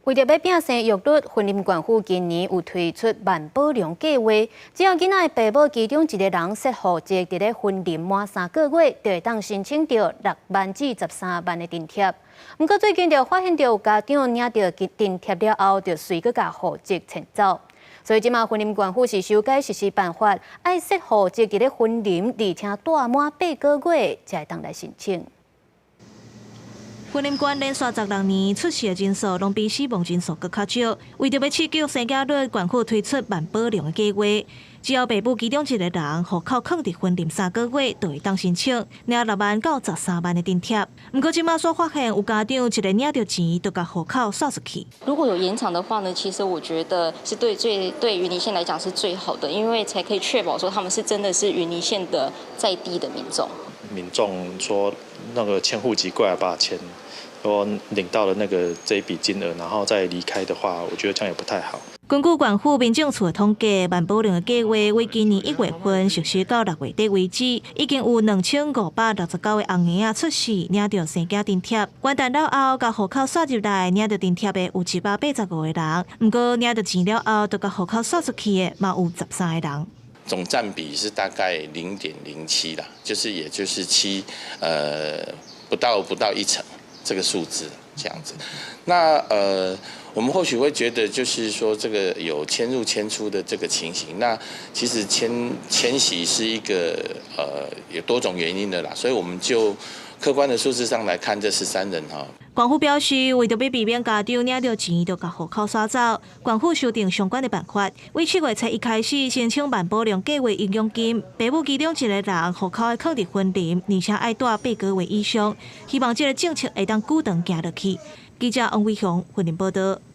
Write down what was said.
為著欲拚生育率，雲林縣府今年有推出萬寶龍計畫，只要囡仔的爸母其中一个人設戶籍佇咧雲林滿3個月，就會當申請著6萬至13萬的津貼。毋過最近就發現著有家長領著津貼了後，就隨閣共戶籍遷走。所以這馬雲林縣府是修改實施辦法，愛設戶籍佇咧雲林，而且住滿8個月，才會當來申請。雲林縣連續16年出世的人數攏比死亡人數閣較少，為著欲刺激生囝率，縣府推出萬寶龍的計畫。只要爸母其中一个人戶口囥佇雲林3個月，就會當申請領6萬到13萬的津貼。毋過這馬煞發現有家長一个領著錢，就共戶口徙出去。如果有延長的話呢，其實我覺得是對最對雲林縣來講是最好的，因為才可以確保說他們是真的是雲林縣的在地的民眾。民眾說那個遷戶籍過來把錢說領到了那個這一筆金額，然後再離開的話，我覺得這樣也不太好。根據縣府民政處的統計，萬寶龍的計畫為今年1月份實施到6月底為止，已經有2569個紅嬰仔出世領著生囝津貼。元旦了後，共戶口徙入來領著津貼的有185個人，毋過領著錢了後，就共戶口徙出去的嘛有13個人。總佔比是大概0.07啦，就是也就是七，不到一成這個數字這樣子。那我們或許會覺得就是說這個有遷入遷出的這個情形，那其實遷徙是一個有多種原因的啦，所以我們就客觀的數字上來看，這13人哈。縣府表示，為著欲避免家長領著錢就共戶口徙走，縣府修訂相關的辦法，為7月初一開始申請萬寶龍計畫營養金，爸母其中一個人戶口愛囥佇雲林，而且愛住8個月以上，希望這个政策會當久長行落去。記者王偉雄雲林報導。